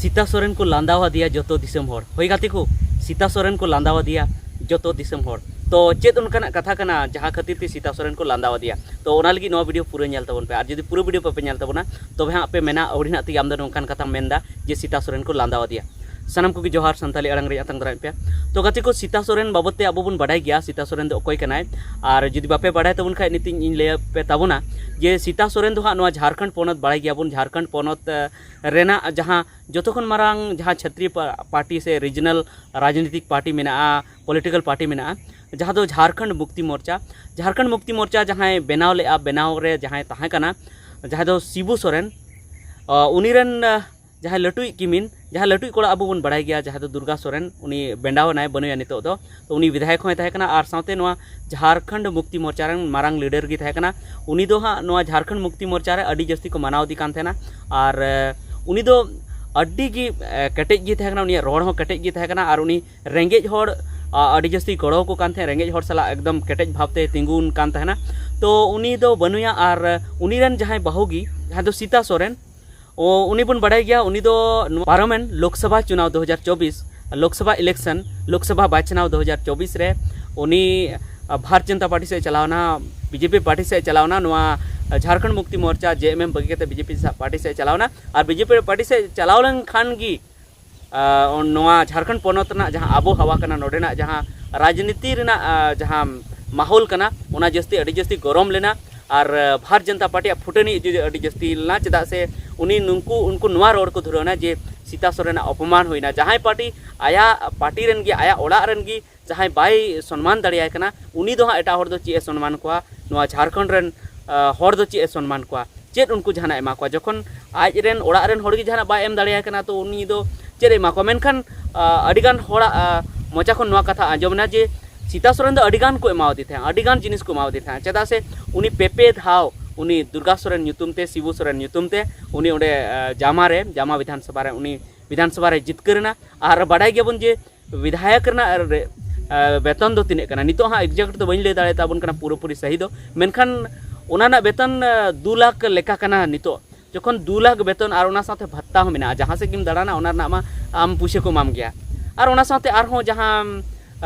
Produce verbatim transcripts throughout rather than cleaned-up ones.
ᱥᱤᱛᱟ ᱥᱚᱨᱮᱱ ᱠᱚ ᱞᱟᱸᱫᱟᱣ ᱟᱫᱮᱭᱟ ᱡᱚᱛᱚ ᱫᱤᱥᱚᱢ ᱦᱚᱲ᱾ ᱦᱳᱭ ᱜᱟᱛᱮ ᱠᱚ, ᱥᱤᱛᱟ ᱥᱚᱨᱮᱱ ᱠᱚ ᱞᱟᱸᱫᱟᱣ ᱟᱫᱮᱭᱟ ᱡᱚᱛᱚ ᱫᱤᱥᱚᱢ ᱦᱚᱲ᱾ ᱛᱚ ᱪᱮᱫ ᱚᱱᱠᱟᱱᱟᱜ ᱠᱟᱛᱷᱟ ᱠᱟᱱᱟ ᱡᱟᱦᱟᱸ ᱠᱷᱟᱹᱛᱤᱨ ᱛᱮ ᱥᱤᱛᱟ ᱥᱚᱨᱮᱱ ᱠᱚ ᱞᱟᱸᱫᱟᱣ ᱟᱫᱮᱭᱟ? ᱛᱚ ᱚᱱᱟ ᱞᱟᱹᱜᱤᱫ ᱱᱚᱣᱟ ᱵᱷᱤᱰᱤᱭᱳ ᱯᱩᱨᱟᱹ ᱧᱮᱞ ᱛᱟᱵᱚᱱ ᱯᱮ, ᱟᱨ ᱡᱩᱫᱤ ᱯᱩᱨᱟᱹ ᱵᱷᱤᱰᱤᱭᱳ ᱵᱟᱯᱮ ᱧᱮᱞ ᱛᱟᱵᱚᱱᱟ, ᱛᱚᱵᱮ ᱦᱟᱸᱜ ᱯᱮ ᱢᱮᱱᱟ ᱟᱹᱣᱲᱤ ᱱᱟᱜ ᱛᱮᱜᱮ ᱟᱢ ᱫᱚ ᱱᱚᱝᱠᱟᱱ ᱠᱟᱛᱷᱟᱢ ᱢᱮᱱᱫᱟ ᱡᱮ ᱥᱤᱛᱟ ᱥᱚᱨᱮᱱ ᱠᱚ ᱞᱟᱸᱫᱟᱣ ᱟᱫᱮᱭᱟ᱾ ᱥᱟᱱᱟᱢ ᱠᱚᱜᱮ ᱡᱚᱦᱟᱨ, ᱥᱟᱱᱛᱟᱲᱤ ᱟᱲᱟᱝ ᱨᱮ ᱟᱛᱟᱝ ᱫᱟᱨᱟᱢ ᱯᱮ᱾ ᱛᱚ ᱜᱟᱛᱮ ᱠᱚ, ᱥᱤᱛᱟ ᱥᱚᱨᱮᱱ ᱵᱟᱵᱚᱫ ᱛᱮ ᱟᱵᱚ ᱵᱚᱱ ᱵᱟᱰᱟᱭ ᱜᱮᱭᱟ, ᱥᱤᱛᱟ ᱥᱚᱨᱮᱱ ᱫᱚ ᱚᱠᱚᱭ ᱠᱟᱱᱟᱭ᱾ ᱟᱨ ᱡᱩᱫᱤ ᱵᱟᱯᱮ ᱵᱟᱰᱟᱭ ᱛᱟᱵᱚᱱ ᱠᱷᱟᱡ, ᱱᱤᱛᱤᱧ ᱤᱧ ᱞᱟᱹᱭ ᱟᱯᱮ ᱛᱟᱵᱚᱱᱟ ᱡᱮ ᱥᱤᱛᱟ ᱥᱚᱨᱮᱱ ᱫᱚ ᱦᱟᱸᱜ ᱱᱚᱣᱟ ᱡᱷᱟᱲᱠᱷᱚᱸᱰ ᱯᱚᱱᱚᱛ, ᱵᱟᱲᱟᱭ ᱜᱮᱭᱟᱵᱚᱱ, ᱡᱷᱟᱲᱠᱷᱚᱸᱰ ᱯᱚᱱᱚᱛ ᱮ, ᱨᱮᱱᱟᱜ ᱡᱟᱦᱟᱸ ᱡᱚᱛᱚ ᱠᱷᱚᱱ ᱢᱟᱨᱟᱝ ᱡᱟᱦᱟᱸ ᱪᱷᱟᱹᱛᱨᱤ ᱯᱟ-, ᱯᱟᱨᱴᱤ ᱥᱮ ᱨᱤᱡᱤᱱᱟᱞ ᱨᱟᱡᱽᱱᱤᱛᱤᱠ ᱯᱟᱨᱴᱤ ᱢᱮᱱᱟᱜᱼᱟ, ᱯᱚᱞᱤᱴᱤᱠᱟᱞ ᱯᱟᱨᱴᱤ ᱢᱮᱱᱟᱜᱼᱟ, ᱡᱟᱦᱟᱸ ᱫᱚ ᱡᱷᱟᱲᱠᱷᱚᱸᱰ ᱢᱩᱠᱛᱤ ᱢᱳᱨᱪᱟ᱾ ᱡᱷᱟᱲᱠᱷᱚᱸᱰ ᱢᱩᱠᱛᱤ ᱢᱳᱨᱪᱟ ᱡᱟᱦᱟᱸᱭ ᱵᱮᱱᱟᱣ ᱞᱮᱫᱼᱟ, ᱵᱮᱱᱟᱣ ᱨᱮ ᱡᱟᱦᱟᱸᱭ ᱛᱟᱦᱮᱸ ᱠᱟᱱᱟ, ᱡᱟᱦᱟᱸᱭ ᱫᱚ ᱥᱤᱵᱩ ᱥᱚᱨᱮᱱ, ᱚ, ᱩᱱᱤ ᱨᱮᱱ, ᱟ, ᱡᱟᱦᱟᱸᱭ ᱞᱟᱹᱴᱩᱭᱤᱡ ᱠᱤᱢᱤᱱ, ᱡᱟᱦᱟᱸᱭ ᱞᱟᱹᱴᱩᱭᱤᱡ ᱠᱚᱲᱟ ᱟᱵᱚ ᱵᱚᱱ ᱵᱟᱲᱟᱭ ᱜᱮᱭᱟ, ᱡᱟᱦᱟᱸᱭ ᱫᱚ ᱫᱩᱨᱜᱟ ᱥᱚᱨᱮᱱ, ᱩᱱᱤ ᱵᱮᱱᱟᱣ ᱮᱱᱟᱭ, ᱵᱟᱹᱱᱩᱭᱟ ᱱᱤᱛᱚᱜ ᱫᱚ᱾ ᱛᱚ ᱩᱱᱤ ᱵᱤᱫᱷᱟᱭᱚᱠ ᱦᱚᱸᱭ ᱛᱟᱦᱮᱸ ᱠᱟᱱᱟ, ᱟᱨ ᱥᱟᱶᱛᱮ ᱱᱚᱣᱟ ᱡᱷᱟᱲᱠᱷᱚᱸᱰ ᱢᱩᱠᱛᱤ ᱢᱳᱨᱪᱟ ᱨᱮᱱ ᱢᱟᱨᱟᱝ ᱞᱤᱰᱟᱨ ᱜᱮ ᱛᱟᱦᱮᱸ ᱠᱟᱱᱟ᱾ ᱩᱱᱤ ᱫᱚ ᱦᱟᱸᱜ ᱱᱚᱣᱟ ᱡᱷᱟᱲᱠᱷᱚᱸᱰ ᱢᱩᱠᱛᱤ ᱢᱳᱨᱪᱟ ᱨᱮ ᱟᱹᱰᱤ ᱡᱟᱹᱥᱛᱤ ᱠᱚ ᱢᱟᱱᱟᱣ ᱤᱫᱤ ᱠᱟᱱ ᱛᱟᱦᱮᱱᱟ, ᱟᱨ, ᱮ, ᱩᱱᱤ ᱫᱚ ᱟᱹᱰᱤ ᱜᱮ, ᱮ, ᱠᱮᱴᱮᱡ ᱜᱮ ᱛᱟᱦᱮᱸ ᱠᱟᱱᱟ, ᱩᱱᱤᱭᱟᱜ ᱨᱚᱲ ᱦᱚᱸ ᱠᱮᱴᱮᱡ ᱜᱮ ᱛᱟᱦᱮᱸ ᱠᱟᱱᱟ, ᱟᱨ ᱩᱱᱤ ᱨᱮᱸᱜᱮᱡ ᱦᱚᱲ, ᱟ, ᱟᱹᱰᱤ ᱡᱟᱹᱥᱛᱤ ᱜᱚᱲᱚ ᱟᱠᱚ ᱠᱟᱱ ᱛᱟᱦᱮᱸᱫ, ᱨᱮᱸᱜᱮᱡ ᱦᱚᱲ ᱥᱟᱞᱟᱜ ᱮᱠᱫᱚᱢ ᱠᱮᱴᱮᱡ ᱵᱷᱟᱵᱽ ᱛᱮ ᱛᱤᱸᱜᱩᱱ ᱠᱟᱱ ᱛᱟᱦᱮᱱᱟ᱾ ᱛᱚ ᱩᱱᱤ ᱫᱚ ᱵᱟᱹᱱᱩᱭᱟ, ᱟᱨ ᱩᱱᱤ ᱨᱮᱱ ᱡᱟᱦᱟᱸᱭ ᱵᱟᱹᱦᱩ ᱜᱮ, ᱡᱟᱦᱟᱸᱭ ᱫᱚ ᱥᱤᱛᱟ ᱥᱚᱨᱮᱱ, ᱚ, ᱩᱱᱤ ᱵᱚᱱ ᱵᱟᱰᱟᱭ ᱜᱮᱭᱟ, ᱩᱱᱤ ᱫᱚ ᱱᱚᱣᱟ ᱯᱟᱨᱚᱢᱮᱱ ᱞᱳᱠᱥᱚᱵᱷᱟ ᱪᱩᱱᱟᱣ ᱫᱩ ᱦᱟᱡᱟᱨ ᱪᱚᱵᱵᱤᱥ, ᱞᱳᱠᱥᱚᱵᱷᱟ ᱤᱞᱮᱠᱥᱚᱱ, ᱞᱳᱠᱥᱚᱵᱷᱟ ᱵᱟᱪᱷᱱᱟᱣ ᱫᱩ ᱦᱟᱡᱟᱨ ᱪᱚᱵᱵᱤᱥ ᱨᱮ ᱩᱱᱤ, ᱟ, ᱵᱷᱟᱨᱚᱛ ᱡᱚᱱᱚᱛᱟ ᱯᱟᱨᱴᱤ ᱥᱮᱫ ᱮ ᱪᱟᱞᱟᱣ ᱮᱱᱟ, ᱵᱤᱡᱮᱯᱤ ᱯᱟᱨᱴᱤ ᱥᱮᱫ ᱮ ᱪᱟᱞᱟᱣ ᱮᱱᱟ, ᱱᱚᱣᱟ, ᱟ, ᱡᱷᱟᱲᱠᱷᱚᱸᱰ ᱢᱩᱠᱛᱤ ᱢᱳᱨᱪᱟ, ᱡᱮ ᱮᱢ ᱮᱢ, ᱵᱟᱹᱜᱤ ᱠᱟᱛᱮ ᱵᱤᱡᱮᱯᱤ ᱥᱟᱜ ᱯᱟᱨᱴᱤ ᱥᱮᱫ ᱮ ᱪᱟᱞᱟᱣ ᱮᱱᱟ᱾ ᱟᱨ ᱵᱤᱡᱮᱯᱤ ᱯᱟᱨᱴᱤ ᱥᱮᱫ ᱪᱟᱞᱟᱣ ᱞᱮᱱᱠᱷᱟᱱ ᱜᱮ, ᱟ, ᱱᱚᱣᱟ ᱡᱷᱟᱲᱠᱷᱚᱸᱰ ᱯᱚᱱᱚᱛ ᱨᱮᱱᱟᱜ ᱡᱟᱦᱟᱸ ᱟᱵᱚᱦᱟᱣᱟ ᱠᱟᱱᱟ, ᱱᱚᱰᱮᱱᱟᱜ ᱡᱟᱦᱟᱸ ᱨᱟᱡᱽᱱᱤᱛᱤ ᱨᱮᱱᱟᱜ, ᱟ, ᱡᱟᱦᱟᱸ ᱢᱟᱦᱚᱞ ᱠᱟᱱᱟ, ᱚᱱᱟ ᱡᱟᱹᱥᱛᱤ, ᱟᱹᱰᱤ ᱡᱟᱹᱥᱛᱤ ᱜᱚᱨᱚᱢ ᱞᱮᱱᱟ᱾ ᱟᱨ, ᱟ, ᱵᱷᱟᱨᱚᱛ ᱡᱚᱱᱚᱛᱟ ᱯᱟᱨᱴᱤᱭᱟᱜ ᱯᱷᱩᱴᱟᱹᱱᱤ ᱟᱹᱰᱤ, ᱟᱹᱰᱤ ᱡᱟᱹᱥᱛᱤ ᱞᱮᱱᱟ, ᱪᱮᱫᱟᱜ ᱥᱮ ᱩᱱᱤ, ᱱᱩᱠᱩ, ᱩᱱᱠᱩ ᱱᱚᱣᱟ ᱨᱚᱲ ᱠᱚ ᱫᱷᱩᱨᱟᱹᱣ ᱮᱱᱟ ᱡᱮ ᱥᱤᱛᱟ ᱥᱚᱨᱮᱱᱟᱜ ᱚᱯᱚᱢᱟᱱ ᱦᱩᱭᱱᱟ᱾ ᱡᱟᱦᱟᱸᱭ ᱯᱟᱨᱴᱤ, ᱟᱭᱟᱜ ᱯᱟᱨᱴᱤ ᱨᱮᱱ ᱜᱮ, ᱟᱭᱟᱜ ᱚᱲᱟᱜ ᱨᱮᱱ ᱜᱮ ᱡᱟᱦᱟᱸᱭ ᱵᱟᱭ ᱥᱚᱱᱢᱟᱱ ᱫᱟᱲᱮᱭᱟᱭ ᱠᱟᱱᱟ, ᱩᱱᱤ ᱫᱚ ᱦᱟᱸᱜ ᱮᱴᱟᱜ ᱦᱚᱲ ᱫᱚ ᱪᱮᱫ ᱮ ᱥᱚᱱᱢᱟᱱ ᱠᱚᱣᱟ? ᱱᱚᱣᱟ ᱡᱷᱟᱲᱠᱷᱚᱸᱰ ᱨᱮᱱ, ᱟ, ᱦᱚᱲ ᱫᱚ ᱪᱮᱫ ᱮ ᱥᱚᱱᱢᱟᱱ ᱠᱚᱣᱟ? ᱪᱮᱫ ᱩᱱᱠᱩ ᱡᱟᱦᱟᱱᱟᱜ ᱮᱢᱟ ᱠᱚᱣᱟ? ᱡᱚᱠᱷᱚᱱ ᱟᱡ ᱨᱮᱱ ᱚᱲᱟᱜ ᱨᱮᱱ ᱦᱚᱲ ᱜᱮ ᱡᱟᱦᱟᱱᱟᱜ ᱵᱟᱭ ᱮᱢ ᱫᱟᱲᱮᱭᱟᱭ ᱠᱟᱱᱟ, ᱛᱚ ᱩᱱᱤ ᱫᱚ ᱪᱮᱫ ᱮ ᱮᱢᱟ ᱠᱚᱣᱟ? ᱢᱮᱱᱠᱷᱟᱱ, ᱟ, ᱟᱹᱰᱤᱜᱟᱱ ᱦᱚᱲᱟᱜ, ᱟ, ᱢᱚᱪᱟ ᱠᱷᱚᱱ ᱱᱚᱣᱟ ᱠᱟᱛᱷᱟ ᱟᱸᱡᱚᱢ ᱮᱱᱟ ᱡᱮ ᱥᱤᱛᱟ ᱥᱚᱨᱮᱱ ᱫᱚ ᱟᱹᱰᱤᱜᱟᱱ ᱠᱚ ᱮᱢᱟᱣᱟᱫᱮ ᱛᱟᱦᱮᱸᱫ, ᱟᱹᱰᱤᱜᱟᱱ ᱡᱤᱱᱤᱥ ᱠᱚ ᱮᱢᱟᱣᱟᱫᱮ ᱛᱟᱦᱮᱸᱫ᱾ ᱪᱮᱫᱟᱜ ᱥᱮ ᱩᱱᱤ ᱯᱮ ᱯᱮ ᱫᱷᱟᱣ ᱩᱱᱤ ᱫᱩᱨᱜᱟ ᱥᱚᱨᱮᱱ ᱧᱩᱛᱩᱢ ᱛᱮ, ᱥᱤᱵᱩ ᱥᱚᱨᱮᱱ ᱧᱩᱛᱩᱢ ᱛᱮ ᱩᱱᱤ ᱚᱸᱰᱮ, ᱟ, ᱡᱟᱢᱟ ᱨᱮ, ᱡᱟᱢᱟ ᱵᱤᱫᱷᱟᱱ ᱥᱚᱵᱷᱟ ᱨᱮ, ᱩᱱᱤ ᱵᱤᱫᱷᱟᱱ ᱥᱚᱵᱷᱟ ᱨᱮ ᱡᱤᱛᱠᱟᱹᱨ ᱮᱱᱟ᱾ ᱟᱨ ᱵᱟᱰᱟᱭ ᱜᱮᱭᱟᱵᱚᱱ ᱡᱮ ᱵᱤᱫᱷᱟᱭᱚᱠ ᱨᱮᱱᱟᱜ ᱨᱮ, ᱟ, ᱵᱮᱛᱚᱱ ᱫᱚ ᱛᱤᱱᱟᱹᱜ ᱠᱟᱱᱟ, ᱱᱤᱛᱚᱜ ᱦᱟᱸᱜ exact ᱫᱚ ᱵᱟᱹᱧ ᱞᱟᱹᱭ ᱫᱟᱲᱮᱭᱟᱛᱟᱵᱚᱱ ᱠᱟᱱᱟ ᱯᱩᱨᱟᱹᱯᱩᱨᱤ ᱥᱟᱹᱦᱤ ᱫᱚ, ᱢᱮᱱᱠᱷᱟᱱ ᱚᱱᱟ ᱨᱮᱱᱟᱜ ᱵᱮᱛᱚᱱ, ᱟ, ᱫᱩ ᱞᱟᱠᱷ ᱞᱮᱠᱟ ᱠᱟᱱᱟ ᱱᱤᱛᱚᱜ᱾ ᱡᱚᱠᱷᱚᱱ ᱫᱩ ᱞᱟᱠᱷ ᱵᱮᱛᱚᱱ ᱟᱨ ᱚᱱᱟ ᱥᱟᱶᱛᱮ ᱵᱷᱟᱛᱟ ᱦᱚᱸ ᱢᱮᱱᱟᱜᱼᱟ, ᱡᱟᱦᱟᱸ ᱥᱮᱫ ᱜᱮᱢ ᱫᱟᱬᱟᱱᱟ ᱚᱱᱟ ᱨᱮᱱᱟᱜ ᱢᱟ ᱟᱢ ᱯᱩᱭᱥᱟᱹ ᱠᱚ ᱮᱢᱟᱢ ᱜᱮᱭᱟ᱾ ᱟᱨ ᱚᱱᱟ ᱥᱟᱶᱛᱮ ᱟᱨᱦᱚᱸ ᱡᱟᱦᱟᱸ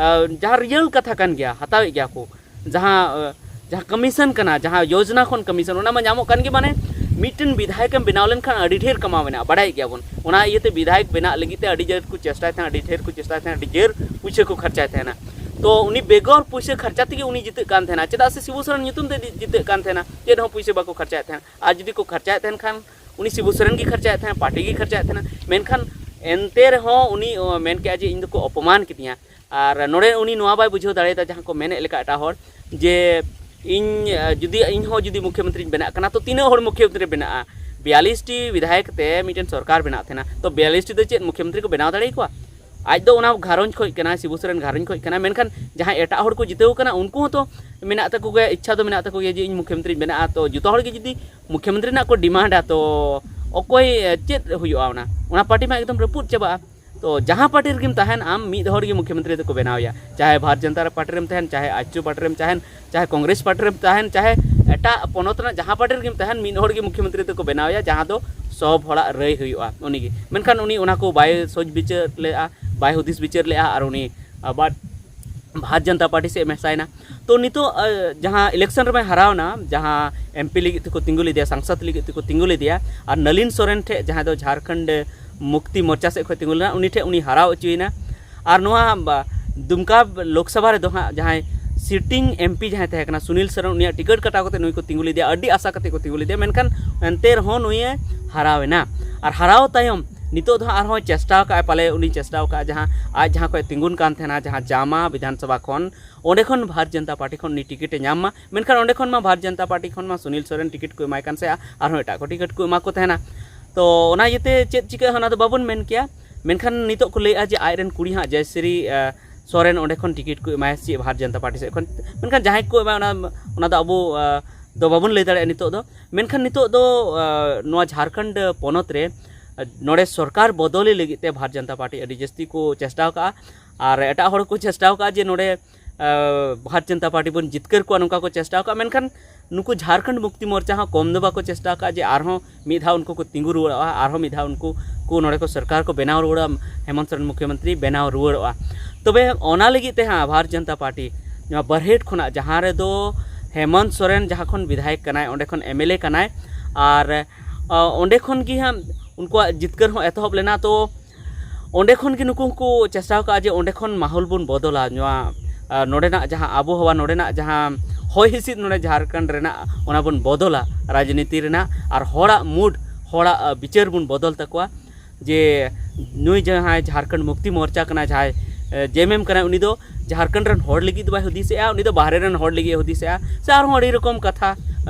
ᱡᱟᱦᱟᱸ ᱨᱤᱭᱮᱞ ᱠᱟᱛᱷᱟ ᱠᱟᱱ ᱜᱮᱭᱟ, ᱦᱟᱛᱟᱣᱮᱫ ᱜᱮᱭᱟ ᱠᱚ, ᱡᱟᱦᱟᱸ ᱡᱟᱦᱟᱸ ᱠᱚᱢᱤᱥᱚᱱ ᱠᱟᱱᱟ, ᱡᱟᱦᱟᱸ ᱭᱳᱡᱽᱱᱟ ᱠᱷᱚᱱ ᱠᱚᱢᱤᱥᱚᱱ, ᱚᱱᱟ ᱢᱟ ᱧᱟᱢᱚᱜ ᱠᱟᱱ ᱜᱮ᱾ ᱢᱟᱱᱮ ᱢᱤᱫᱴᱮᱱ ᱵᱤᱫᱷᱟᱭᱚᱠ ᱮᱢ ᱵᱮᱱᱟᱣ ᱞᱮᱱᱠᱷᱟᱱ ᱟᱹᱰᱤ ᱰᱷᱮᱨ ᱠᱟᱢᱟᱣ ᱢᱮᱱᱟᱜᱼᱟ, ᱵᱟᱲᱟᱭᱮᱫ ᱜᱮᱭᱟ ᱵᱚᱱ᱾ ᱚᱱᱟ ᱤᱭᱟᱹᱛᱮ ᱵᱤᱫᱷᱟᱭᱚᱠ ᱵᱮᱱᱟᱜ ᱞᱟᱹᱜᱤᱫ ᱛᱮ ᱟᱹᱰᱤ ᱡᱳᱨ ᱠᱚ ᱪᱮᱥᱴᱟᱭ ᱛᱟᱦᱮᱸᱱᱟ, ᱟᱹᱰᱤ ᱰᱷᱮᱨ ᱠᱚ ᱪᱮᱥᱴᱟᱭ ᱛᱟᱦᱮᱸᱱᱟ, ᱟᱹᱰᱤ ᱡᱳᱨ ᱯᱩᱭᱥᱟᱹ ᱠᱚ ᱠᱷᱚᱨᱪᱟᱭ ᱛᱟᱦᱮᱸᱱᱟ᱾ ᱛᱚ ᱩᱱᱤ ᱵᱮᱜᱚᱨ ᱯᱩᱭᱥᱟᱹ ᱠᱷᱚᱨᱪᱟ ᱛᱮᱜᱮ ᱩᱱᱤ ᱡᱤᱛᱟᱹᱜ ᱠᱟᱱ ᱛᱟᱦᱮᱸᱱᱟ, ᱪᱮᱫᱟᱜ ᱥᱮ ᱥᱤᱵᱩ ᱥᱚᱨᱮᱱ ᱧᱩᱛᱩᱢ ᱛᱮ ᱡᱤᱛᱟᱹᱜ ᱠᱟᱱ ᱛᱟᱦᱮᱸᱱᱟ, ᱪᱮᱫ ᱦᱚᱸ ᱯᱩᱭᱥᱟᱹ ᱵᱟᱠᱚ ᱠᱷᱚᱨᱪᱟᱭᱮᱫ ᱛᱟᱦᱮᱸᱱᱟ᱾ ᱟᱨ ᱡᱩᱫᱤ ᱠᱚ ᱠᱷᱚᱨᱪᱟᱭᱮᱫ ᱛᱟᱦᱮᱸᱱ ᱠᱷᱟᱱ ᱩᱱᱤ ᱥᱤᱵᱩ ᱥᱚᱨᱮᱱ ᱜᱮ ᱠᱷᱚᱨᱪᱟᱭᱮᱫ ᱛᱟᱦᱮᱸᱱᱟ, ᱯᱟᱨᱴᱤ ᱜᱮ ᱠᱷᱚᱨᱪᱟᱭᱮᱫ ᱛᱟᱦᱮᱸᱱᱟ᱾ ᱢᱮᱱᱠᱷᱟᱱ ᱮᱱᱛᱮ ᱨᱮᱦᱚᱸ ᱩᱱᱤ ᱚ, ᱢᱮᱱ ᱠᱮᱜᱼᱟ ᱡᱮ ᱤᱧ ᱫᱚᱠᱚ ᱚᱯᱚᱢᱟᱱ ᱠᱤᱫᱤᱧᱟ᱾ ᱟᱨ ᱱᱚᱰᱮ ᱩᱱᱤ ᱱᱚᱣᱟ ᱵᱟᱭ ᱵᱩᱡᱷᱟᱹᱣ ᱫᱟᱲᱮᱭᱟᱫᱟ, ᱡᱟᱦᱟᱸ ᱠᱚ ᱢᱮᱱᱮᱫ ᱞᱮᱠᱟ ᱮᱴᱟᱜ ᱦᱚᱲ, ᱡᱮ ᱤᱧ ᱡᱩᱫᱤ ᱤᱧ ᱦᱚᱸ ᱡᱩᱫᱤ ᱢᱩᱠᱷᱭᱚᱢᱚᱱᱛᱨᱤᱧ ᱵᱮᱱᱟᱜ ᱠᱟᱱᱟ ᱛᱚ ᱛᱤᱱᱟᱹᱜ ᱦᱚᱲ ᱢᱩᱠᱷᱭᱚᱢᱚᱱᱛᱨᱤ ᱵᱮᱱᱟᱜᱼᱟ? ᱵᱤᱭᱟᱞᱤᱥ ᱴᱤ ᱵᱤᱫᱷᱟᱭᱚᱠ ᱛᱮ ᱢᱤᱫᱴᱮᱱ ᱥᱚᱨᱠᱟᱨ ᱵᱮᱱᱟᱜ ᱛᱟᱦᱮᱸᱱᱟ, ᱛᱚ ᱵᱤᱭᱟᱞᱤᱥ ᱴᱤ ᱫᱚ ᱪᱮᱫ ᱢᱩᱠᱷᱭᱚᱢᱚᱱᱛᱨᱤ ᱠᱚ ᱵᱮᱱᱟᱣ ᱫᱟᱲᱮᱭᱟᱠᱚᱣᱟ? ᱟᱡ ᱫᱚ ᱚᱱᱟ ᱜᱷᱟᱨᱚᱸᱡᱽ ᱠᱷᱚᱡ ᱠᱟᱱᱟᱭ, ᱥᱤᱵᱩ ᱥᱚᱨᱮᱱ ᱜᱷᱟᱨᱚᱸᱡᱽ ᱠᱷᱚᱡ ᱠᱟᱱᱟᱭ᱾ ᱢᱮᱱᱠᱷᱟᱱ ᱡᱟᱦᱟᱸᱭ ᱮᱴᱟᱜ ᱦᱚᱲ ᱠᱚ ᱡᱤᱛᱟᱹᱣ ᱠᱟᱱᱟ ᱩᱱᱠᱩ ᱦᱚᱸᱛᱚ ᱢᱮᱱᱟᱜ ᱛᱟᱠᱚ ᱜᱮᱭᱟ, ᱤᱪᱪᱷᱟ ᱫᱚ ᱢᱮᱱᱟᱜ ᱛᱟᱠᱚ ᱜᱮᱭᱟ ᱡᱮ ᱤᱧ ᱢᱩᱠᱷᱭᱚᱢᱚᱱᱛᱨᱤᱧ ᱵᱮᱱᱟᱜᱼᱟ᱾ ᱛᱚ ᱡᱚᱛᱚ ᱦᱚᱲ ᱜᱮ ᱡᱩᱫᱤ ᱢᱩᱠᱷᱭᱚᱢᱚᱱᱛᱨᱤ ᱨᱮᱱᱟᱜ ᱠᱚ ᱰᱤᱢᱟᱱᱰᱟ ᱛᱚ ᱚᱠᱚᱭ ᱪᱮᱫ ᱦᱩᱭᱩᱜᱼᱟ? ᱚᱱᱟ ᱚᱱᱟ ᱯᱟᱨᱴᱤ ᱢᱟ ᱮᱠᱫᱚᱢ ᱨᱟᱹᱯᱩᱫ ᱪᱟᱵᱟᱜᱼᱟ᱾ ᱛᱚ ᱡᱟᱦᱟᱸ ᱯᱟᱨᱴᱤ ᱨᱮᱜᱮᱢ ᱛᱟᱦᱮᱱ ᱟᱢ ᱢᱤᱫ ᱦᱚᱲ ᱜᱮ ᱢᱩᱠᱷᱭᱚᱢᱚᱱᱛᱨᱤ ᱫᱚᱠᱚ ᱵᱮᱱᱟᱣᱮᱭᱟ, ᱪᱟᱦᱮ ᱵᱷᱟᱨᱚᱛ ᱡᱚᱱᱚᱛᱟ ᱯᱟᱨᱴᱤ ᱨᱮᱢ ᱛᱟᱦᱮᱱ, ᱪᱟᱦᱮ ᱟᱡᱪᱩ ᱯᱟᱨᱴᱤ ᱨᱮᱢ ᱛᱟᱦᱮᱱ, ᱪᱟᱦᱮ ᱠᱚᱝᱜᱨᱮᱥ ᱯᱟᱨᱴᱤ ᱨᱮᱢ ᱛᱟᱦᱮᱱ, ᱪᱟᱦᱮ ᱮᱴᱟᱜ ᱯᱚᱱᱚᱛ ᱨᱮᱱᱟᱜ ᱡᱟᱦᱟᱸ ᱯᱟᱨᱴᱤ ᱨᱮᱜᱮᱢ ᱛᱟᱦᱮᱱ, ᱢᱤᱫ ᱦᱚᱲ ᱜᱮ ᱢᱩᱠᱷᱭᱚᱢᱚᱱᱛᱨᱤ ᱫᱚᱠᱚ ᱵᱮᱱᱟᱣᱮᱭᱟ, ᱡᱟᱦᱟᱸ ᱫᱚ ᱥᱚᱵ ᱦᱚᱲᱟᱜ ᱨᱟᱹᱭ ᱦᱩᱭᱩᱜᱼᱟ ᱩᱱᱤᱜᱮ᱾ ᱢᱮᱱᱠᱷᱟᱱ ᱩᱱᱤ ᱚᱱᱟ ᱠᱚ ᱵᱟᱭ ᱥᱚᱪ ᱵᱤᱪᱟᱹᱨ ᱞᱮᱫᱼᱟ, ᱵᱟᱭ ᱦᱩᱫᱤᱥ ᱵᱤᱪᱟᱹᱨ ᱞᱮᱫᱼᱟ, ᱟᱨ ᱩᱱᱤ ᱟᱵᱟᱨ ᱵᱷᱟᱨᱚᱛ ᱡᱚᱱᱚᱛᱟ ᱯᱟᱨᱴᱤ ᱥᱮᱫ ᱢᱮᱥᱟᱭᱮᱱᱟ᱾ ᱛᱚ ᱱᱤᱛᱚᱜ ᱡᱟᱦᱟᱸ ᱤᱞᱮᱠᱥᱚᱱ ᱨᱮᱢᱟᱭ ᱦᱟᱨᱟᱣᱱᱟ, ᱡᱟᱦᱟᱸ ᱮᱢᱯᱤ ᱞᱟᱹᱜᱤᱫ ᱛᱮᱠᱚ ᱛᱤᱸᱜᱩ ᱞᱮᱫᱮᱭᱟ, ᱥᱟᱝᱥᱚᱫ ᱞᱟᱹᱜᱤᱫ ᱛᱮᱠᱚ ᱛᱤᱸᱜᱩ ᱞᱮᱫᱮᱭᱟ, ᱟᱨ ᱱᱟᱞᱤᱱ ᱥᱚᱨᱮᱱ ᱴᱷᱮᱱ, ᱡᱟᱦᱟᱸᱭ ᱫᱚ ᱡᱷᱟᱲᱠᱷᱚᱸᱰ ᱢᱩᱠᱛᱤ ᱢᱳᱨᱪᱟ ᱥᱮᱫ ᱠᱷᱚᱱ ᱛᱤᱸᱜᱩ ᱞᱮᱱᱟ, ᱩᱱᱤ ᱴᱷᱮᱱ ᱩᱱᱤ ᱦᱟᱨᱟᱣ ᱦᱚᱪᱚᱭᱮᱱᱟ᱾ ᱟᱨ ᱱᱚᱣᱟ ᱫᱩᱢᱠᱟ ᱞᱳᱠᱥᱚᱵᱷᱟ ᱨᱮᱫᱚ ᱦᱟᱸᱜ ᱡᱟᱦᱟᱸᱭ ᱥᱤᱴᱤᱝ ᱮᱢᱯᱤ ᱡᱟᱦᱟᱸᱭ ᱛᱟᱦᱮᱸ ᱠᱟᱱᱟ ᱥᱩᱱᱤᱞ ᱥᱚᱨᱮᱱ, ᱩᱱᱤᱭᱟᱜ ᱴᱤᱠᱤᱴ ᱠᱟᱴᱟᱣ ᱠᱟᱛᱮ ᱱᱩᱭ ᱠᱚ ᱛᱤᱸᱜᱩ ᱞᱮᱫᱮᱭᱟ, ᱟᱹᱰᱤ ᱟᱥᱟ ᱠᱟᱛᱮ ᱠᱚ ᱛᱤᱸᱜᱩ ᱞᱮᱫᱮᱭᱟ, ᱢᱮᱱᱠᱷᱟᱱ ᱮᱱᱛᱮ ᱨᱮᱦᱚᱸ ᱱᱩᱭᱮ ᱦᱟᱨᱟᱣ ᱮᱱᱟ᱾ ᱟᱨ ᱦᱟᱨᱟᱣ ᱛᱟᱭᱚᱢ ᱱᱤᱛᱚᱜ ᱫᱚ ᱦᱟᱸᱜ ᱟᱨᱦᱚᱸ ᱪᱮᱥᱴᱟ ᱟᱠᱟᱫᱼᱟ, ᱯᱟᱞᱮ ᱩᱱᱤ ᱪᱮᱥᱴᱟ ᱟᱠᱟᱫᱼᱟ, ᱡᱟᱦᱟᱸ ᱟᱡ ᱡᱟᱦᱟᱸ ᱠᱷᱚᱱ ᱛᱤᱸᱜᱩᱱ ᱠᱟᱱ ᱛᱟᱦᱮᱱᱟ, ᱡᱟᱦᱟᱸ ᱡᱟᱢᱟ ᱵᱤᱫᱷᱟᱱ ᱥᱚᱵᱷᱟ ᱠᱷᱚᱱ, ᱚᱸᱰᱮ ᱠᱷᱚᱱ ᱵᱷᱟᱨᱚᱛ ᱡᱚᱱᱚᱛᱟ ᱯᱟᱨᱴᱤ ᱠᱷᱚᱱ ᱩᱱᱤ ᱴᱤᱠᱤᱴ ᱮ ᱧᱟᱢ ᱢᱟ᱾ ᱢᱮᱱᱠᱷᱟᱱ ᱚᱸᱰᱮ ᱠᱷᱚᱱ ᱢᱟ ᱵᱷᱟᱨᱚᱛ ᱡᱚᱱᱚᱛᱟ ᱯᱟᱨᱴᱤ ᱠᱷᱚᱱ ᱢᱟ ᱥᱩᱱᱤᱞ ᱥᱚᱨᱮᱱ ᱴᱤᱠᱤᱴ ᱠᱚ ᱮᱢᱟᱭ ᱠᱟᱱ ᱥᱮ ᱟᱨᱦᱚᱸ ᱮᱴᱟᱜ ᱠᱚ ᱴᱤᱠᱤᱴ ᱠᱚ ᱮᱢᱟ ᱠᱚ ᱛᱟᱦᱮᱱᱟ᱾ ᱛᱚ ᱚᱱᱟ ᱤᱭᱟᱹᱛᱮ ᱪᱮᱫ ᱪᱤᱠᱟᱹᱜᱼᱟ ᱚᱱᱟ ᱫᱚ ᱵᱟᱵᱚᱱ ᱢᱮᱱ ᱠᱮᱭᱟ᱾ ᱢᱮᱱᱠᱷᱟᱱ ᱱᱤᱛᱚᱜ ᱠᱚ ᱞᱟᱹᱭᱮᱫᱼᱟ ᱡᱮ ᱟᱡᱨᱮᱱ ᱠᱩᱲᱤ ᱦᱟᱸᱜ ᱡᱚᱭᱥᱨᱤ ᱥᱚᱨᱮᱱ ᱚᱸᱰᱮ ᱠᱷᱚᱱ ᱴᱤᱠᱤᱴ ᱠᱚ ᱮᱢᱟᱭᱟ ᱥᱮ ᱪᱮᱫ ᱵᱷᱟᱨᱚᱛ ᱡᱚᱱᱚᱛᱟ ᱯᱟᱨᱴᱤ ᱥᱮᱫ ᱠᱷᱚᱱ᱾ ᱢᱮᱱᱠᱷᱟᱱ ᱡᱟᱦᱟᱸᱭ ᱠᱚ ᱮᱢᱟᱭᱟ ᱚᱱᱟ ᱚᱱᱟ ᱫᱚ ᱟᱵᱚ ᱫᱚ ᱵᱟᱵᱚᱱ ᱞᱟᱹᱭ ᱫᱟᱲᱮᱭᱟᱜᱼᱟ ᱱᱤᱛᱚᱜ ᱫᱚ᱾ ᱢᱮᱱᱠᱷᱟᱱ ᱱᱤᱛᱚᱜ ᱫᱚ ᱱᱚᱣᱟ ᱡᱷᱟᱲᱠᱷᱚᱸᱰ ᱯᱚᱱᱚᱛ ᱨᱮ ᱱᱚᱰᱮ ᱥᱚᱨᱠᱟᱨ ᱵᱚᱫᱚᱞᱤ ᱞᱟᱹᱜᱤᱫ ᱛᱮ ᱵᱷᱟᱨᱚᱛ ᱡᱚᱱᱚᱛᱟ ᱯᱟᱨᱴᱤ ᱟᱹᱰᱤ ᱡᱟᱹᱥᱛᱤ ᱠᱚ ᱪᱮᱥᱴᱟ ᱟᱠᱟᱫᱼᱟ᱾ ᱟᱨ ᱮᱴᱟᱜ ᱦᱚᱲ ᱠᱚ ᱪᱮᱥᱴᱟ ᱟᱠᱟᱫᱼᱟ ᱡᱮ ᱱᱚᱰᱮ ᱵᱷᱟᱨᱚᱛ ᱡᱚᱱᱚᱛᱟ ᱯᱟᱨᱴᱤ ᱵᱚᱱ ᱡᱤᱛᱠᱟᱹᱨ ᱠᱚᱣᱟ, ᱱᱚᱝᱠᱟ ᱠᱚ ᱪᱮᱥᱴᱟ ᱟᱠᱟᱫᱼᱟ᱾ ᱢᱮᱱᱠᱷᱟᱱ ᱱᱩᱠᱩ ᱡᱷᱟᱲᱠᱷᱚᱸᱰ ᱢᱩᱠᱛᱤ ᱢᱳᱨᱪᱟ ᱦᱚᱸ ᱠᱚᱢ ᱫᱚ ᱵᱟᱠᱚ ᱪᱮᱥᱴᱟ ᱟᱠᱟᱫᱼᱟ ᱡᱮ ᱟᱨᱦᱚᱸ ᱢᱤᱫ ᱫᱷᱟᱣ ᱩᱱᱠᱩ ᱠᱚ ᱛᱤᱸᱜᱩ ᱨᱩᱣᱟᱹᱲᱚᱜᱼᱟ, ᱟᱨᱦᱚᱸ ᱢᱤᱫ ᱫᱷᱟᱣ ᱩᱱᱠᱩ ᱠᱚ ᱱᱚᱰᱮ ᱠᱚ ᱥᱚᱨᱠᱟᱨ ᱠᱚ ᱵᱮᱱᱟᱣ ᱨᱩᱣᱟᱹᱲᱟ, ᱦᱮᱢᱚᱱᱛ ᱥᱚᱨᱮᱱ ᱢᱩᱠᱷᱭᱚᱢᱚᱱᱛᱨᱤ ᱵᱮᱱᱟᱣ ᱨᱩᱣᱟᱹᱲᱚᱜᱼᱟ᱾ ᱛᱚᱵᱮ ᱚᱱᱟ ᱞᱟᱹᱜᱤᱫ ᱛᱮ ᱦᱟᱸᱜ ᱵᱷᱟᱨᱚᱛ ᱡᱚᱱᱚᱛᱟ ᱯᱟᱨᱴᱤ ᱱᱚᱣᱟ ᱵᱟᱨᱦᱮᱴ ᱠᱷᱚᱱᱟᱜ, ᱡᱟᱦᱟᱸ ᱨᱮᱫᱚ ᱦᱮᱢᱚᱱᱛ ᱥᱚᱨᱮᱱ ᱡᱟᱦᱟᱸ ᱠᱷᱚᱱ ᱵᱤᱫᱷᱟᱭᱚᱠ ᱠᱟᱱᱟᱭ, ᱚᱸᱰᱮ ᱠᱷᱚᱱ ᱮᱢ ᱮᱞ ᱮ ᱠᱟᱱᱟᱭ, ᱟᱨ ᱚᱸᱰᱮ ᱠᱷᱚᱱ ᱜᱮ ᱦᱟᱸᱜ ᱩᱱᱠᱩᱣᱟᱜ ᱡᱤᱛᱠᱟᱹᱨ ᱦᱚᱸ ᱮᱛᱚᱦᱚᱵ ᱞᱮᱱᱟ᱾ ᱛᱚ ᱚᱸᱰᱮ ᱠᱷᱚᱱ ᱜᱮ ᱱᱩᱠᱩ ᱦᱚᱸᱠᱚ ᱪᱮᱥᱴᱟ ᱟᱠᱟᱫᱼᱟ ᱡᱮ ᱚᱸᱰᱮ ᱠᱷᱚᱱ ᱢᱟᱦᱚᱞ ᱵᱚᱱ ᱵᱚᱫᱚᱞᱟ, ᱱᱚᱣᱟ ᱱᱚᱰᱮᱱᱟᱜ ᱡᱟᱦᱟᱸ ᱟᱵᱚᱦᱟᱣᱟ, ᱱᱚᱰᱮᱱᱟᱜ ᱡᱟᱦᱟᱸ ᱦᱚᱭ ᱦᱤᱸᱥᱤᱫ ᱱᱚᱰᱮ ᱡᱷᱟᱲᱠᱷᱚᱸᱰ ᱨᱮᱱᱟᱜ, ᱚᱱᱟ ᱵᱚᱱ ᱵᱚᱫᱚᱞᱟ, ᱨᱟᱡᱽᱱᱤᱛᱤ ᱨᱮᱱᱟᱜ ᱟᱨ ᱦᱚᱲᱟᱜ ᱢᱩᱰ, ᱦᱚᱲᱟᱜ ᱵᱤᱪᱟᱹᱨ ᱵᱚᱱ ᱵᱚᱫᱚᱞ ᱛᱟᱠᱚᱣᱟ᱾ ᱡᱮ ᱱᱩᱭ ᱡᱟᱦᱟᱸᱭ ᱡᱷᱟᱲᱠᱷᱚᱸᱰ ᱢᱩᱠᱛᱤ ᱢᱳᱨᱪᱟ ᱠᱟᱱᱟᱭ, ᱡᱟᱦᱟᱸᱭ ᱡᱮ ᱮᱢ ᱮᱢ ᱠᱟᱱᱟᱭ, ᱩᱱᱤ ᱫᱚ ᱡᱷᱟᱲᱠᱷᱚᱸᱰ ᱨᱮᱱ ᱦᱚᱲ ᱞᱟᱹᱜᱤᱫ ᱫᱚ ᱵᱟᱭ ᱦᱩᱫᱤᱥᱮᱜᱼᱟ, ᱩᱱᱤ ᱫᱚ ᱵᱟᱦᱨᱮ ᱨᱮᱱ ᱦᱚᱲ ᱞᱟᱹᱜᱤᱫ ᱮ ᱦᱩᱫᱤᱥᱮᱜᱼᱟ, ᱥᱮ ᱟᱨᱦᱚᱸ ᱟᱹᱰᱤ ᱨᱚᱠᱚᱢ ᱠᱟᱛᱷᱟ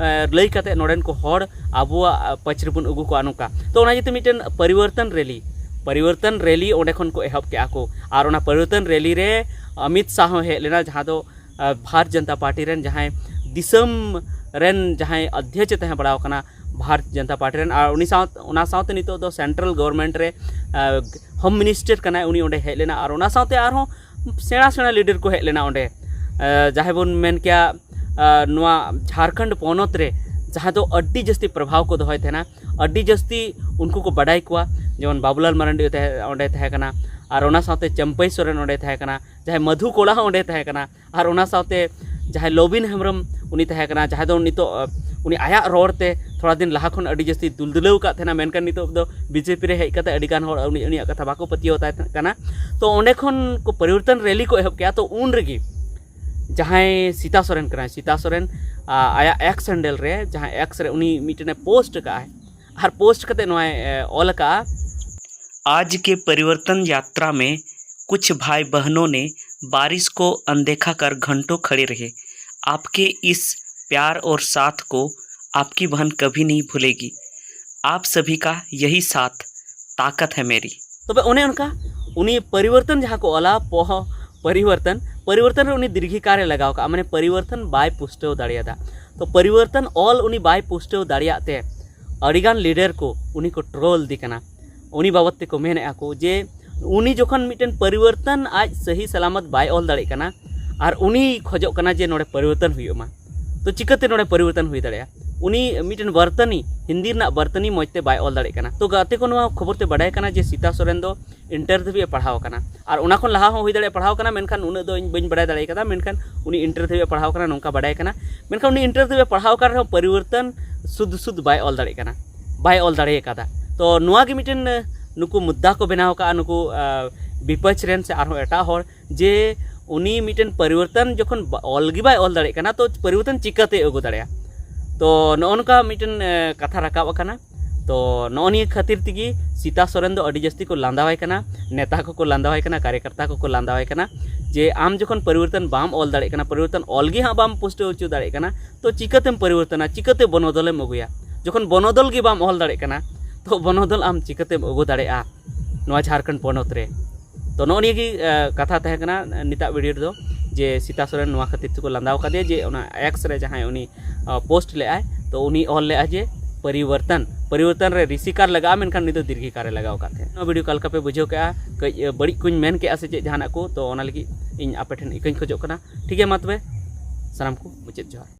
ᱞᱟᱹᱭ ᱠᱟᱛᱮ ᱱᱚᱰᱮᱱ ᱠᱚ ᱦᱚᱲ ᱟᱵᱚᱣᱟᱜ ᱯᱟᱹᱪ ᱨᱮᱵᱚᱱ ᱟᱹᱜᱩ ᱠᱚᱣᱟ᱾ ᱱᱚᱝᱠᱟ ᱛᱚ ᱚᱱᱟ ᱤᱭᱟᱹᱛᱮ ᱢᱤᱫᱴᱮᱱ ᱯᱚᱨᱤᱵᱚᱨᱛᱚᱱ ᱨᱮᱞᱤ, ᱯᱚᱨᱤᱵᱚᱨᱛᱚᱱ ᱨᱮᱞᱤ ᱚᱸᱰᱮ ᱠᱷᱚᱱ ᱠᱚ ᱮᱦᱚᱵ ᱠᱮᱜᱼᱟ ᱠᱚ᱾ ᱟᱨ ᱚᱱᱟ ᱯᱚᱨᱤᱵᱚᱨᱛᱚᱱ ᱨᱮᱞᱤ ᱨᱮ ᱚᱢᱤᱛ ᱥᱟᱦ ᱦᱚᱸ ᱦᱮᱡ ᱞᱮᱱᱟ, ᱡᱟᱦᱟᱸ ᱫᱚ ᱵᱷᱟᱨᱚᱛ ᱡᱚᱱᱚᱛᱟ ᱯᱟᱨᱴᱤ ᱨᱮᱱ ᱡᱟᱦᱟᱸᱭ ᱫᱤᱥᱚᱢ ᱨᱮᱱ ᱡᱟᱦᱟᱸᱭ ᱚᱫᱷᱭᱚᱠᱷ ᱮ ᱛᱟᱦᱮᱸ ᱵᱟᱲᱟᱣ ᱠᱟᱱᱟ ᱵᱷᱟᱨᱚᱛ ᱡᱚᱱᱚᱛᱟ ᱯᱟᱨᱴᱤ ᱨᱮᱱ, ᱟᱨ ᱩᱱᱤ ᱥᱟᱶ, ᱚᱱᱟ ᱥᱟᱶᱛᱮ ᱱᱤᱛᱚᱜ ᱫᱚ ᱥᱮᱱᱴᱨᱟᱞ ᱜᱚᱵᱷᱚᱨᱢᱮᱱᱴ ᱨᱮ ᱦᱳᱢ ᱢᱤᱱᱤᱥᱴᱟᱨ ᱠᱟᱱᱟᱭ, ᱩᱱᱤ ᱚᱸᱰᱮ ᱦᱮᱡ ᱞᱮᱱᱟ᱾ ᱟᱨ ᱚᱱᱟ ᱥᱟᱶᱛᱮ ᱟᱨᱦᱚᱸ ᱥᱮᱬᱟ ᱥᱮᱬᱟ ᱞᱤᱰᱟᱨ ᱠᱚ ᱦᱮᱡ ᱞᱮᱱᱟ ᱚᱸᱰᱮ᱾ ᱡᱟᱦᱟᱸᱭ ᱵᱚᱱ ᱢᱮᱱ ᱠᱮᱭᱟ, ᱱᱚᱣᱟ ᱡᱷᱟᱲᱠᱷᱚᱸᱰ ᱯᱚᱱᱚᱛ ᱨᱮ ᱡᱟᱦᱟᱸ ᱫᱚ ᱟᱹᱰᱤ ᱡᱟᱹᱥᱛᱤ ᱯᱨᱚᱵᱷᱟᱣ ᱠᱚ ᱫᱚᱦᱚᱭ ᱛᱟᱦᱮᱱᱟ, ᱟᱹᱰᱤ ᱡᱟᱹᱥᱛᱤ ᱩᱱᱠᱩ ᱠᱚ ᱵᱟᱰᱟᱭ ᱠᱚᱣᱟ, ᱡᱮᱢᱚᱱ ᱵᱟᱵᱩᱞᱟᱞ ᱢᱟᱨᱟᱱᱰᱤ ᱚᱸᱰᱮ ᱛᱟᱦᱮᱸ ᱠᱟᱱᱟ, ᱟᱨ ᱚᱱᱟ ᱥᱟᱶᱛᱮ ᱪᱟᱹᱢᱯᱟᱹᱭ ᱥᱚᱨᱮᱱ ᱚᱸᱰᱮ ᱛᱟᱦᱮᱸ ᱠᱟᱱᱟ, ᱡᱟᱦᱟᱸᱭ ᱢᱚᱫᱷᱩ ᱠᱚᱞᱟ ᱦᱚᱸ ᱚᱸᱰᱮ ᱛᱟᱦᱮᱸ ᱠᱟᱱᱟ, ᱟᱨ ᱚᱱᱟ ᱥᱟᱶᱛᱮ ᱡᱟᱦᱟᱸᱭ ᱞᱚᱵᱤᱱ ᱦᱮᱢᱵᱨᱚᱢ ᱩᱱᱤ ᱛᱟᱦᱮᱸ ᱠᱟᱱᱟ, ᱡᱟᱦᱟᱸᱭ ᱫᱚ ᱱᱤᱛᱚᱜ ᱩᱱᱤ ᱟᱭᱟᱜ ᱨᱚᱲ ᱛᱮ ᱛᱷᱚᱲᱟ ᱫᱤᱱ ᱞᱟᱦᱟ ᱠᱷᱚᱱ ᱟᱹᱰᱤ ᱡᱟᱹᱥᱛᱤ ᱫᱩᱞᱫᱩᱞᱟᱹᱣ ᱟᱠᱟᱫ ᱛᱟᱦᱮᱱᱟ, ᱢᱮᱱᱠᱷᱟᱱ ᱱᱤᱛᱚᱜ ᱫᱚ ᱵᱤᱡᱮᱯᱤ ᱨᱮ ᱦᱮᱡ ᱠᱟᱛᱮ ᱟᱹᱰᱤ ᱜᱟᱱ ᱦᱚᱲ ᱩᱱᱤ, ᱩᱱᱤᱭᱟᱜ ᱠᱟᱛᱷᱟ ᱵᱟᱠᱚ ᱯᱟᱹᱛᱭᱟᱹᱣ ᱛᱟᱭ ᱠᱟᱱᱟ᱾ ᱛᱚ ᱚᱸᱰᱮ ᱠᱷᱚᱱ ᱠᱚ ᱯᱚᱨᱤᱵᱚᱨᱛᱚᱱ ᱨᱮᱞᱤ ᱠᱚ ᱮᱦᱚᱵ ᱠᱮᱜᱼᱟ᱾ ᱛᱚ ᱩᱱ ᱨᱮᱜᱮ ᱡᱟᱦᱟᱸᱭ ᱥᱤᱛᱟ ᱥᱚᱨᱮᱱ ᱠᱟᱱᱟᱭ, ᱥᱤᱛᱟ ᱥᱚᱨᱮᱱ ᱟᱭᱟᱜ ᱮᱠᱥ ᱦᱮᱱᱰᱮᱞ ᱨᱮ, ᱡᱟᱦᱟᱸ ᱮᱠᱥ ᱨᱮ ᱩᱱᱤ ᱢᱤᱫᱴᱮᱱᱮ ᱯᱳᱥᱴ ᱟᱠᱟᱫᱼᱟᱭ, ᱟᱨ ᱯᱳᱥᱴ ᱠᱟᱛᱮ ᱱᱚᱣᱟᱭ ᱚᱞ ᱟᱠᱟᱫᱼᱟ, आज के परिवर्तन यात्रा में कुछ भाई बहनों ने बारिश को अनदेखा कर घंटों खड़े रहे। आपके इस प्यार और साथ को आपकी बहन कभी नहीं भूलेगी। आप सभी का यही साथ ताकत है मेरी। ᱛᱚᱵᱮ ᱚᱱᱮ ᱚᱱᱠᱟ ᱩᱱᱤ ᱯᱚᱨᱤᱵᱚᱨᱛᱚᱱ ᱡᱟᱦᱟᱸ ᱠᱚ ᱚᱞᱟ, ᱯᱚᱦᱚ ᱯᱚᱨᱤᱵᱚᱨᱛᱚᱱ, ᱯᱚᱨᱤᱵᱚᱨᱛᱚᱱ ᱨᱮ ᱩᱱᱤ ᱫᱤᱨᱜᱷᱤᱠᱟᱨ ᱮ ᱞᱟᱜᱟᱣ ᱠᱟᱜᱼᱟ, ᱢᱟᱱᱮ ᱯᱚᱨᱤᱵᱚᱨᱛᱚᱱ ᱵᱟᱭ ᱯᱩᱥᱴᱟᱹᱣ ᱫᱟᱲᱮᱭᱟᱫᱟ᱾ ᱛᱚ ᱯᱚᱨᱤᱵᱚᱨᱛᱚᱱ ᱚᱞ ᱩᱱᱤ ᱵᱟᱭ ᱯᱩᱥᱴᱟᱹᱣ ᱫᱟᱲᱮᱭᱟᱜ ᱛᱮ ᱟᱹᱰᱤᱜᱟᱱ ᱞᱤᱰᱟᱨ ᱠᱚ ᱩᱱᱤ ᱠᱚ ᱴᱨᱳᱞ ᱫᱤ ᱠᱟᱱᱟ᱾ ᱩᱱᱤ ᱵᱟᱵᱚᱫ ᱛᱮᱠᱚ ᱢᱮᱱᱮᱫᱼᱟ ᱠᱚ ᱡᱮ ᱩᱱᱤ ᱡᱚᱠᱷᱚᱱ ᱢᱤᱫᱴᱮᱱ ᱯᱚᱨᱤᱵᱚᱨᱛᱚᱱ ᱟᱡ ᱥᱟᱹᱦᱤ ᱥᱟᱞᱟᱢᱚᱛ ᱵᱟᱭ ᱚᱞ ᱫᱟᱲᱮᱭᱟᱜ ᱠᱟᱱᱟ, ᱟᱨ ᱩᱱᱤ ᱠᱷᱚᱡᱚᱜ ᱠᱟᱱᱟ ᱡᱮ ᱱᱚᱰᱮ ᱯᱚᱨᱤᱵᱚᱨᱛᱚᱱ ᱦᱩᱭᱩᱜ ᱢᱟ᱾ ᱛᱚ ᱪᱤᱠᱟᱹᱛᱮ ᱱᱚᱰᱮ ᱯᱚᱨᱤᱵᱚᱨᱛᱚᱱ ᱦᱩᱭ ᱫᱟᱲᱮᱭᱟᱜᱼᱟ? ᱩᱱᱤ ᱢᱤᱫᱴᱮᱱ ᱵᱟᱨᱛᱟᱱᱤ, ᱦᱤᱱᱫᱤ ᱨᱮᱱᱟᱜ ᱵᱟᱨᱛᱟᱱᱤ ᱢᱚᱡᱽ ᱛᱮ ᱵᱟᱭ ᱚᱞ ᱫᱟᱲᱮᱭᱟᱜ ᱠᱟᱱᱟ᱾ ᱛᱚ ᱜᱟᱛᱮ ᱠᱚ, ᱱᱚᱣᱟ ᱠᱷᱚᱵᱚᱨ ᱛᱮ ᱵᱟᱰᱟᱭ ᱠᱟᱱᱟ ᱡᱮ ᱥᱤᱛᱟ ᱥᱚᱨᱮᱱ ᱫᱚ ᱤᱱᱴᱟᱨ ᱫᱷᱟᱹᱵᱤᱡ ᱮ ᱯᱟᱲᱦᱟᱣ ᱟᱠᱟᱱᱟ, ᱟᱨ ᱚᱱᱟ ᱠᱷᱚᱱ ᱞᱟᱦᱟ ᱦᱚᱸ ᱦᱩᱭ ᱫᱟᱲᱮᱭᱟᱜᱼᱟ ᱯᱟᱲᱦᱟᱣ ᱟᱠᱟᱱᱟ, ᱢᱮᱱᱠᱷᱟᱱ ᱩᱱᱟᱹᱜ ᱫᱚ ᱤᱧ ᱵᱟᱹᱧ ᱵᱟᱰᱟᱭ ᱫᱟᱲᱮ ᱠᱟᱫᱟ, ᱢᱮᱱᱠᱷᱟᱱ ᱩᱱᱤ ᱤᱱᱴᱟᱨ ᱫᱷᱟᱹᱵᱤᱡ ᱮ ᱯᱟᱲᱦᱟᱣ ᱟᱠᱟᱱᱟ ᱱᱚᱝᱠᱟ ᱵᱟᱰᱟᱭ ᱠᱟᱱᱟ᱾ ᱢᱮᱱᱠᱷᱟᱱ ᱩᱱᱤ ᱤᱱᱴᱟᱨ ᱫᱷᱟᱹᱵᱤᱡ ᱮ ᱯᱟᱲᱦᱟᱣ ᱟᱠᱟᱱ ᱨᱮᱦᱚᱸ ᱯᱚᱨᱤᱵᱚᱨᱛᱚᱱ ᱥᱩᱫ ᱥᱩᱫ ᱵᱟᱭ ᱚᱞ ᱫᱟᱲᱮᱭᱟᱜ ᱠᱟᱱᱟ, ᱵᱟᱭ ᱚᱞ ᱫᱟᱲᱮ ᱠᱟᱫᱟ᱾ ᱛᱚ ᱱᱚᱣᱟ ᱜᱮ ᱢᱤᱫᱴᱮᱱ, ᱟᱸ, ᱱᱩᱠᱩ ᱢᱩᱫᱽᱫᱟ ᱠᱚ ᱵᱮᱱᱟᱣ ᱟᱠᱟᱫᱼᱟ ᱱᱩᱠᱩ, ᱟᱸ, ᱵᱤᱯᱚᱠᱷ ᱨᱮᱱ ᱥᱮ ᱟᱨᱦᱚᱸ ᱮᱴᱟᱜ ᱦᱚᱲ, ᱡᱮ ᱩᱱᱤ ᱢᱤᱫᱴᱮᱱ ᱯᱚᱨᱤᱵᱚᱨᱛᱚᱱ ᱡᱚᱠᱷᱚᱱ ᱵᱟ-, ᱚᱞ ᱜᱮ ᱵᱟᱭ ᱚᱞ ᱫᱟᱲᱮᱭᱟᱜ ᱠᱟᱱᱟ, ᱛᱚ ᱯᱚᱨᱤᱵᱚᱨᱛᱚᱱ ᱪᱤᱠᱟᱹᱛᱮ ᱟᱹᱜᱩ ᱫᱟᱲᱮᱭᱟᱜᱼᱟ? ᱛᱚ ᱱᱚᱜᱼᱚ ᱱᱚᱝᱠᱟ ᱢᱤᱫᱴᱮᱱ, ᱮ, ᱠᱟᱛᱷᱟ ᱨᱟᱠᱟᱵ ᱟᱠᱟᱱᱟ᱾ ᱛᱚ ᱱᱚᱜᱼᱚ ᱱᱤᱭᱟᱹ ᱠᱷᱟᱹᱛᱤᱨ ᱛᱮᱜᱮ ᱥᱤᱛᱟ ᱥᱚᱨᱮᱱ ᱫᱚ ᱟᱹᱰᱤ ᱡᱟᱹᱥᱛᱤ ᱠᱚ ᱞᱟᱸᱫᱟᱣᱟᱭ ᱠᱟᱱᱟ, ᱱᱮᱛᱟ ᱠᱚᱠᱚ ᱞᱟᱸᱫᱟᱣᱟᱭ ᱠᱟᱱᱟ, ᱠᱟᱨᱭᱚᱠᱚᱨᱛᱟ ᱠᱚᱠᱚ ᱞᱟᱸᱫᱟᱣᱟᱭ ᱠᱟᱱᱟ, ᱡᱮ ᱟᱢ ᱡᱚᱠᱷᱚᱱ ᱯᱚᱨᱤᱵᱚᱨᱛᱚᱱ ᱵᱟᱢ ᱚᱞ ᱫᱟᱲᱮᱭᱟᱜ ᱠᱟᱱᱟ, ᱯᱚᱨᱤᱵᱚᱨᱛᱚᱱ ᱚᱞ ᱜᱮ ᱦᱟᱸᱜ ᱵᱟᱢ ᱯᱩᱥᱴᱟᱹᱣ ᱦᱚᱪᱚ ᱫᱟᱲᱮᱭᱟᱜ ᱠᱟᱱᱟ, ᱛᱚ ᱪᱤᱠᱟᱹᱛᱮᱢ ᱯᱚᱨᱤᱵᱚᱨᱛᱚᱱᱟ, ᱪᱤᱠᱟᱹᱛᱮ ᱵᱚᱱᱚᱫᱚᱞᱮᱢ ᱟᱹᱜᱩᱭᱟ? ᱡᱚᱠᱷᱚᱱ ᱵᱚᱱᱚᱫᱚᱞ ᱜᱮ ᱵᱟᱢ ᱚᱞ ᱫᱟᱲᱮᱭᱟᱜ ᱠᱟᱱᱟ, ᱛᱚ ᱵᱚᱱᱚᱫᱚᱞ ᱟᱢ ᱪᱤᱠᱟᱹᱛᱮᱢ ᱟᱹᱜᱩ ᱫᱟᱲᱮᱭᱟᱜᱼᱟ ᱱᱚᱣᱟ ᱡᱷᱟᱲᱠᱷᱚᱸᱰ ᱯᱚᱱᱚᱛ ᱨᱮ? ᱛᱚ ᱱᱚᱜᱼᱚ ᱱᱤᱭᱟᱹ ᱜᱮ, ᱮ, ᱠᱟᱛᱷᱟ ᱛᱟᱦᱮᱸ ᱠᱟᱱᱟ ᱱᱤᱛᱟᱜ ᱵᱷᱤᱰᱤᱭᱳ ᱨᱮᱫᱚ, ᱡᱮ ᱥᱤᱛᱟ ᱥᱚᱨᱮᱱ ᱱᱚᱣᱟ ᱠᱷᱟᱹᱛᱤᱨ ᱛᱮᱠᱚ ᱞᱟᱸᱫᱟᱣ ᱠᱟᱫᱮᱭᱟ ᱡᱮ ᱚᱱᱟ ᱮᱠᱥ ᱨᱮ ᱡᱟᱦᱟᱸᱭ ᱩᱱᱤ, ᱟ, ᱯᱳᱥᱴ ᱞᱮᱫᱟᱭ, ᱛᱚ ᱩᱱᱤ ᱚᱞ ᱞᱮᱫᱼᱟ ᱡᱮ ᱯᱚᱨᱤᱵᱚᱨᱛᱚᱱ, ᱯᱚᱨᱤᱵᱚᱨᱛᱚᱱ ᱨᱮ ᱨᱤᱥᱤᱠᱟᱨ ᱞᱟᱜᱟᱜᱼᱟ, ᱢᱮᱱᱠᱷᱟᱱ ᱩᱱᱤ ᱫᱚ ᱫᱤᱨᱜᱷᱤᱠᱟᱨ ᱮ ᱞᱟᱜᱟᱣ ᱟᱠᱟᱫ ᱛᱟᱦᱮᱸᱫ᱾ ᱱᱚᱣᱟ ᱵᱷᱤᱰᱤᱭᱳ ᱚᱠᱟ ᱞᱮᱠᱟ ᱯᱮ ᱵᱩᱡᱷᱟᱹᱣ ᱠᱮᱜᱼᱟ? ᱠᱟᱹᱡ, ᱮ, ᱵᱟᱹᱲᱤᱡ ᱠᱚᱧ ᱢᱮᱱ ᱠᱮᱜᱼᱟ ᱥᱮ ᱪᱮᱫ ᱡᱟᱦᱟᱱᱟᱜ ᱠᱚ? ᱛᱚ ᱚᱱᱟ ᱞᱟᱹᱜᱤᱫ ᱤᱧ ᱟᱯᱮ ᱴᱷᱮᱱ ᱤᱠᱟᱹᱧ ᱠᱷᱚᱡᱚᱜ ᱠᱟᱱᱟ᱾ ᱴᱷᱤᱠ ᱜᱮᱭᱟ, ᱢᱟ ᱛᱚᱵᱮ ᱥᱟᱱᱟᱢ ᱠᱚ ᱢᱩᱪᱟᱹᱫ ᱡᱚᱦᱟᱨ᱾